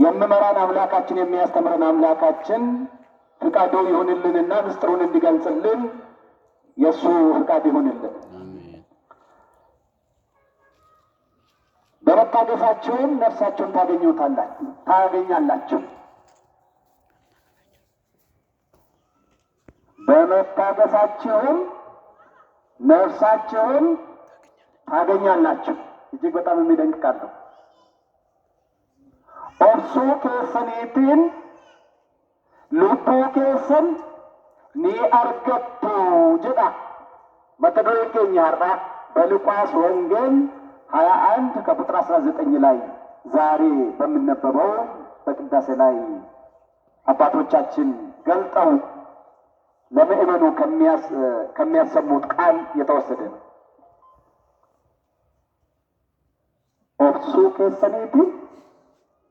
የሚመራን አምላካችን የሚያስተምረን አምላካችን ፍቃዱ ይሁንልንና ምስጢሩን እንዲገልጽልን የእሱ ፍቃድ ይሁንልን። በመታገሳችሁም ነፍሳችሁን ታገኛላችሁ። በመታገሳችሁም ነፍሳችሁን ታገኛላችሁ። እጅግ በጣም የሚደንቅ ቃል ነው። Obsuu keessaniitiin lubbuu keessan ni argattu jedha mata dureen keenya har'aa በሉቃስ ወንጌል 21 ከቁጥር 19 ላይ ዛሬ በሚነበበው በቅዳሴ ላይ አባቶቻችን ገልጠው ለምእመኑ ከሚያሰሙት ቃል የተወሰደ ነው። Obsuu keessaniitiin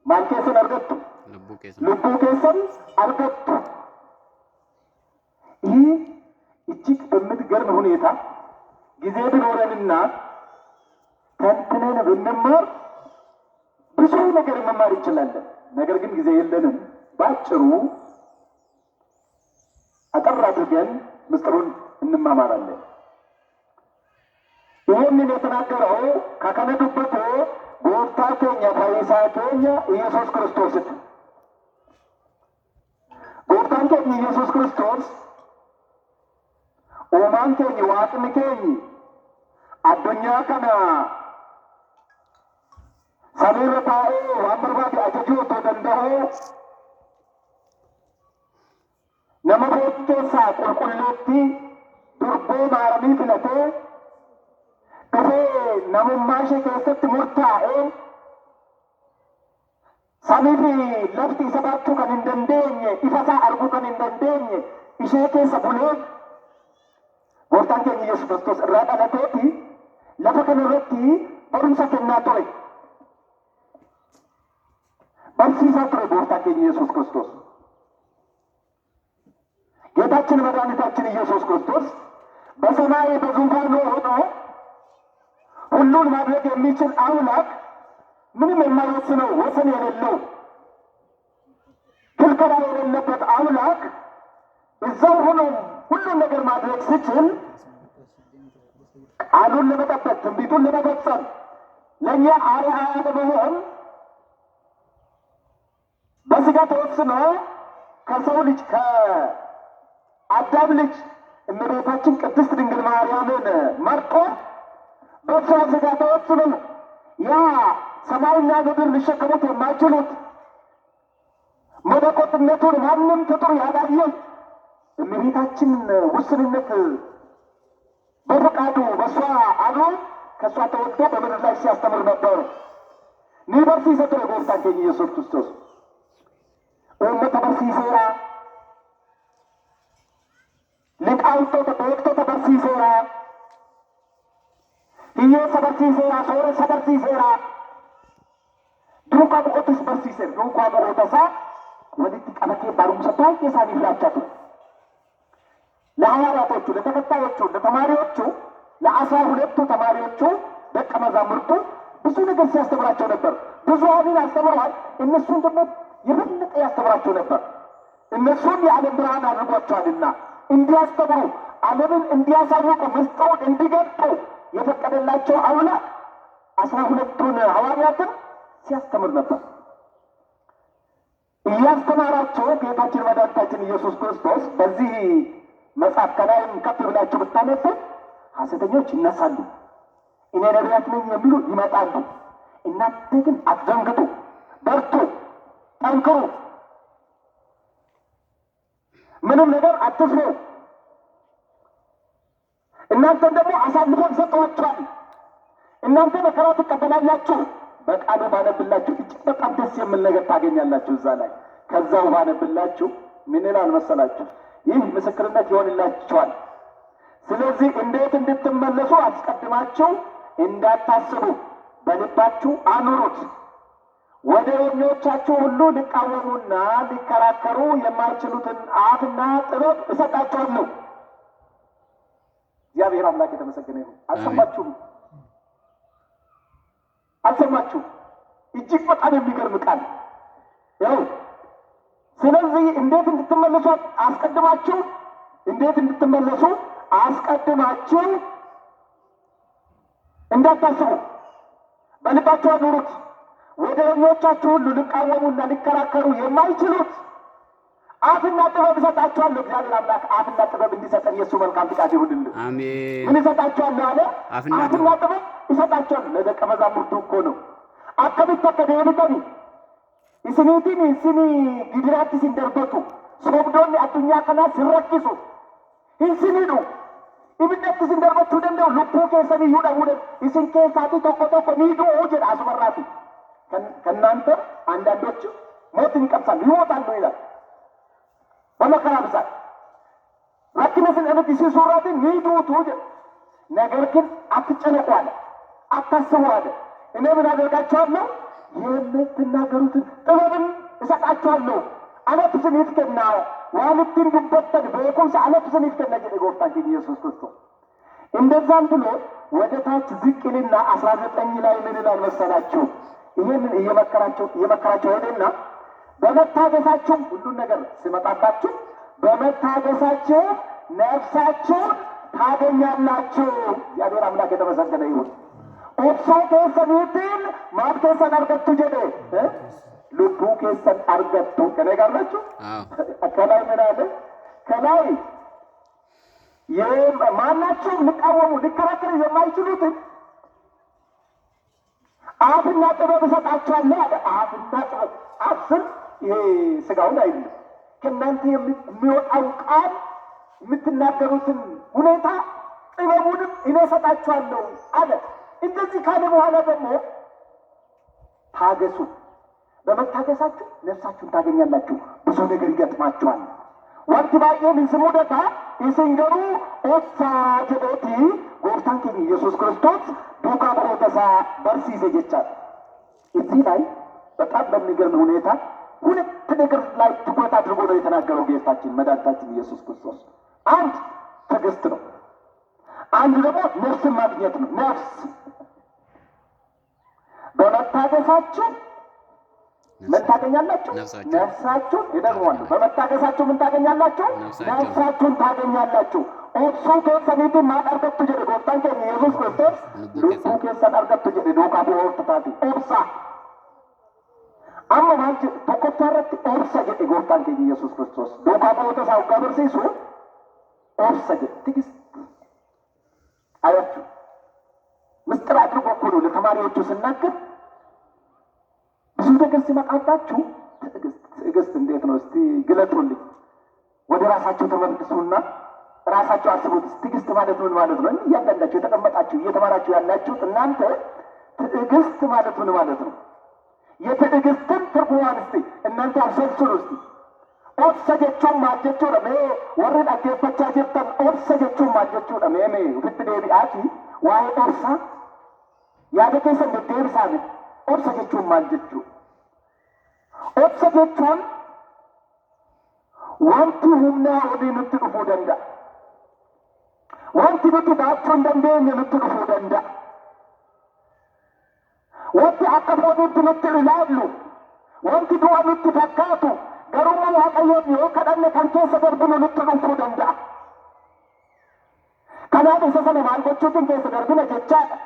maal keessan argattu? Lubbuu keessan argattu። ይህ እጅግ በምትገርም ሁኔታ ጊዜ ቢኖረንና ተንትነን ብንማር ብዙ ነገር መማር እንችላለን። ነገር ግን ጊዜ የለንም። ባጭሩ አጠር አድርገን ምስጢሩን እንማማራለን። ይህንን የተናገረው ka kana dubbate Gooftaa keenya Fayyisaa keenya Iyyasuus Kiristoositti. Gooftaan keenya Iyyasuus Kiristoos, uumaan keenya, Waaqni keenya addunyaa kana samiirra taa'ee waan barbaade ajajuu otoo danda'uu, nama foon keessaa qulqulleettii durboo Maaramii filatee dhufee namummaa ishee keessatti murtaa'ee, samii fi lafti isa baachuu kan hin dandeenye, ifa isaa arguu kan hin dandeenye ishee keessa bulee, Gooftaan keenya Yesuus Kiristoos irraa dhalateeti lafa kana irratti barumsa kennaa ture. Barsiisaa ture Gooftaan keenya Yesuus Kiristoos. ጌታችን መድኃኒታችን ኢየሱስ ክርስቶስ በሰማይ በዙፋኑ ሆኖ ሁሉን ማድረግ የሚችል አምላክ፣ ምንም የማይወስነው፣ ወሰን የሌለው፣ ክልከላ የሌለበት አምላክ እዛው ሆኖ ሁሉን ነገር ማድረግ ሲችል፣ ቃሉን ለመጠበቅ፣ ትንቢቱን ለመፈጸም፣ ለእኛ አርአያ ለመሆን በስጋ ተወስኖ ከሰው ልጅ ከአዳም ልጅ እመቤታችን ቅድስት ድንግል ማርያምን መርጦ በእሷ ስጋ ተወስኖ ያ ሰማይና ምድር ሊሸከሙት የማይችሉት መለኮትነቱን ማንም ፍጡር ያላየው እመቤታችን ውስንነት በፈቃዱ በእሷ አድሮ ከእሷ ተወልዶ በምድር ላይ ሲያስተምር ነበር። Ni barsiisa ture Gooftaan keenya Yesuus Kiristoos. Uummata barsiiseera. Liqaawwantoota, beektota barsiiseera. Hiyyeessa barsiiseera. Sooressa barsiiseera. Duukaa bu'ootas barsiiseera. Duukaa bu'oota isaa walitti qabatee barumsa baay'ee isaaniif laachaa ture. ለሐዋርያቶቹ፣ ለተከታዮቹ፣ ለተማሪዎቹ፣ ለ12ቱ ተማሪዎቹ፣ ደቀ መዛሙርቱ ብዙ ነገር ሲያስተምራቸው ነበር። ብዙሃንን አስተምረዋል። እነሱን ደግሞ የበለጠ ያስተምራቸው ነበር። እነሱን የዓለም ብርሃን አድርጓቸዋልና እንዲያስተምሩ፣ ዓለምን እንዲያሳውቁ፣ ምስጢሩን እንዲገልጡ የፈቀደላቸው አምላክ 12ቱን ሐዋርያትን ሲያስተምር ነበር። እያስተማራቸው ጌታችን መድኃኒታችን ኢየሱስ ክርስቶስ በዚህ መጽሐፍ ከላይም ከፍ ብላችሁ ብታነቡ ሐሰተኞች ይነሳሉ፣ እኔ ነቢያት ነኝ የሚሉ ይመጣሉ። እናንተ ግን አትደንግጡ፣ በርቱ፣ ጠንክሩ፣ ምንም ነገር አትፍሩ። እናንተን ደግሞ አሳልፎ ይሰጧችኋል። እናንተ መከራ ትቀበላላችሁ። በቃሉ ባነብላችሁ እጅግ በጣም ደስ የሚል ነገር ታገኛላችሁ እዛ ላይ። ከዛው ባነብላችሁ ምን ይላል መሰላችሁ? ይህ ምስክርነት ይሆንላችኋል። ስለዚህ እንዴት እንድትመለሱ አስቀድማችሁ እንዳታስቡ በልባችሁ አኑሩት። ወደረኞቻችሁ ሁሉ ሊቃወሙና ሊከራከሩ የማይችሉትን አፍና ጥበብ እሰጣችኋለሁ። እግዚአብሔር አምላክ የተመሰገነ ይሁን። አልሰማችሁም? አልሰማችሁም? እጅግ በጣም የሚገርም ቃል። ያው ስለዚህ እንዴት እንድትመለሱ አስቀድማችሁ እንዴት እንድትመለሱ አስቀድማችሁ እንዳታስቡ በልባችሁ አኑሩት። ወደረኞቻችሁ ሁሉ ሊቃወሙና ሊከራከሩ የማይችሉት አፍና ጥበብ እሰጣችኋለሁ። እግዚአብሔር አምላክ አፍና ጥበብ እንዲሰጠን የእሱ መልካም ፍቃድ ይሁንልን። አሜን። ምን እሰጣችኋለሁ አለ? አፍና አፍና ጥበብ እሰጣችኋለሁ። ለደቀ መዛሙርቱ እኮ ነው። Akkamitti akka deebitani isiniitiin isin gidiraatti isin darbatu, sobdoonni addunyaa kanaa sin rakkisu, hin sinidhu, ibiddatti isin darbachuu danda'u, lubbuu keessan iyyuu dhabuu danda'u, isin keessaatii tokko tokko ni du'u jedha asumarraati. ከእናንተ አንዳንዶች ሞትን ይቀምሳሉ፣ ይሞታሉ ይላል። በመከራ ብዛት rakkina isin argisiisuurraatiin ni duutu jedha። ነገር ግን አትጨነቁ አለ፣ አታስቡ አለ። እኔ ምን አደርጋችኋለሁ? የምትናገሩትን ጥበብን እሰጣችኋለሁ። Anatu isiniif kenna, waan ittiin dubbattan beekumsa anatu isiniif kenna jedhe Gooftaan keenya ኢየሱስ ክርስቶስ። እንደዛም ብሎ ወደ ታች ዝቅ ይልና 19 ላይ ምን ይላል መሰላችሁ? ይህንን እየመከራቸው እየመከራቸው ሄደና በመታገሳችሁ ሁሉን ነገር ሲመጣባችሁ በመታገሳችሁ ነፍሳችሁን ታገኛላችሁ። እግዚአብሔር አምላክ የተመሰገነ ይሁን። Obsuu keessaniitiin maal keessan argattu jedhe? Lubbuu keessan argattu። ከኔ ጋር ናችሁ? አዎ። ከላይ ምን አለ? ከላይ ማናቸውም ሊቃወሙ ሊከራከሩ የማይችሉትን አፍና ጥበብ እሰጣችኋለሁ አለ። አፍና ጥበብ፣ አፍ ስል ይሄ ስጋውን አይደለም። ከእናንተ የሚወጣው ቃል፣ የምትናገሩትን ሁኔታ፣ ጥበቡንም እኔ እሰጣችኋለሁ አለ። እንደዚህ ካለ በኋላ ደግሞ ታገሱ፣ በመታገሳችሁ ነፍሳችሁን ታገኛላችሁ። ብዙ ነገር ይገጥማችኋል። Wanti baay'een isin mudata, isin garuu obsaa jedheeti Gooftaan keenya ኢየሱስ ክርስቶስ duukaa bu'oota isaa barsiise jechaadha። እዚህ ላይ በጣም በሚገርም ሁኔታ ሁለት ነገር ላይ ትኩረት አድርጎ ነው የተናገረው ጌታችን መድኃኒታችን ኢየሱስ ክርስቶስ። አንድ ትዕግስት ነው። አንድ ደግሞ ነፍስን ማግኘት ነው። ነፍስ በመታገሳችሁ ምን ታገኛላችሁ? ነፍሳችሁን። ነፍሳችሁን። ይደግሟሉ። በመታገሳችሁ ምን ታገኛላችሁ? ነፍሳችሁን። ነፍሳችሁን ታገኛላችሁ። Obsuu keessaniitiin maal argattu jedhe Gooftaan keenya Yesuus Kiristoos? Lubbuu Lubbuu keessan argattu jedhe duukaa bu'oota taati. Obsa. Amma maal jedhe? Tokkoffaa irratti obsa jedhe Gooftaan keenya Yesuus Kiristoos. Duukaa bu'oota isaa hoggaa barsiisu obsa jedhe። ትዕግስት። አያችሁ፣ ምስጢር አድርጎ እኮ ነው ለተማሪዎቹ ስናገር፣ ብዙ ነገር ሲመጣባችሁ ትዕግስት። ትዕግስት እንዴት ነው? እስቲ ግለጡልኝ። ወደ ራሳችሁ ተመልሱና ራሳችሁ አስቡት። ትዕግስት ማለት ምን ማለት ነው? እያንዳንዳችሁ የተቀመጣችሁ እየተማራችሁ ያላችሁት እናንተ ትዕግስት ማለት ምን ማለት ነው? የትዕግስትን ትርጉሟን እስቲ እናንተ አብሰልስሉ እስቲ። Obsa jechuun maal jechuudha? Mee warri dhaggeeffachaa jirtan, obsa jechuun maal jechuudha? Mee mee ofitti deebi'aati waa'ee obsaa yaada keessan deddeebisaa. Obsa jechuun maal jechuudha? Obsa jechuun wanti humnaa olii nutti dhufuu danda'a. Wanti nuti baachuu hin dandeenye nutti dhufuu danda'a. Wanti akka fooniitti nutti ilaallu, wanti du'a nutti fakkaatu, garuu Waaqayyoon yoo kadhanne kan keessa darbinu nutti dhufuu danda'a. Kanaaf isa sana maal gochuutiin keessa darbina jechaadha?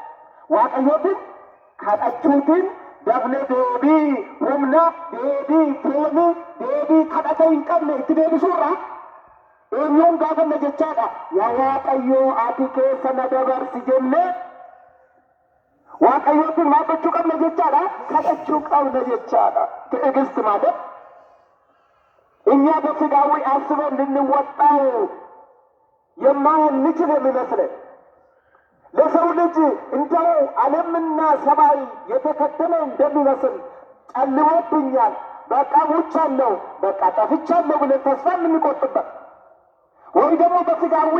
Waaqayyootiin kadhachuutiin dafne deebii humna, deebii foonii, deebii kadhata hin qabne itti deebisuurraa eenyuun gaafanna jechaadha? Yaa Waaqayyoo, ati keessa na dabarsi jennee Waaqayyootiin maal gochuu qabna jechaadha? Kadhachuu qabna jechaadha። ትዕግስት ማለት እኛ በስጋዊ አስበን ልንወጣው የማንችል የሚመስለን፣ ለሰው ልጅ እንደው ዓለምና ሰማይ የተከተለ እንደሚመስል፣ ጨልሞብኛል፣ በቃ ሙቻለሁ፣ በቃ ጠፍቻለሁ ብለን ተስፋ የምንቆርጥበት፣ ወይ ደግሞ በስጋዊ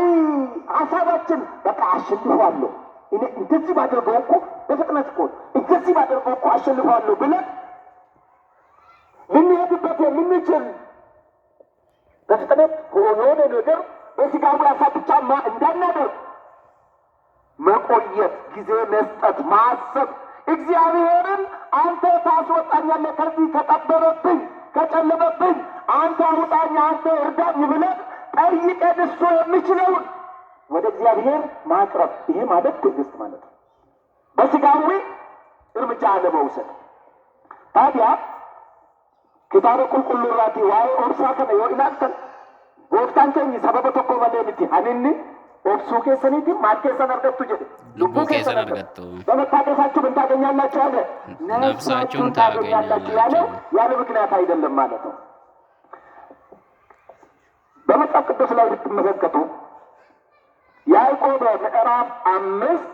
ሀሳባችን በቃ አሸንፈዋለሁ፣ እኔ እንደዚህ ባደርገው እኮ፣ በፍጥነት እኮ እንደዚህ ባደርገው እኮ አሸንፈዋለሁ ብለን ልንሄድበት የምንችል በፍጥነት የሆነ ነገር በስጋዊ ሀሳብ ብቻ እንዳናደርግ መቆየት፣ ጊዜ መስጠት፣ ማሰብ፣ እግዚአብሔርን አንተ ታስወጣኛለህ ከዚህ ከጠበበብኝ ጨለመብኝ፣ አንተ አውጣኝ፣ አንተ እርዳኝ ብለን ጠይቀን እሱ የሚችለውን ወደ እግዚአብሔር ማቅረብ፣ ይሄ ማለት ትዕግስት ማለት ነው። በስጋዊ እርምጃ አለመውሰድ። ታዲያ Kitaaba Qulqulluu irraatii waa'ee obsaa kana yoo ilaaltan, Gooftaan keenya sababa tokko malee miti haninni obsuu keessaniitiin maal keessan argattu jedhe? Lubbuu keessan argattu. በመታገሳችሁ ምን ታገኛላችሁ አለ? ነፍሳችሁን ታገኛላችሁ ያለው ታገኛላችሁ። ያለ ምክንያት አይደለም ማለት ነው። በመጽሐፍ ቅዱስ ላይ ብትመለከቱ ያዕቆብ ምዕራፍ 5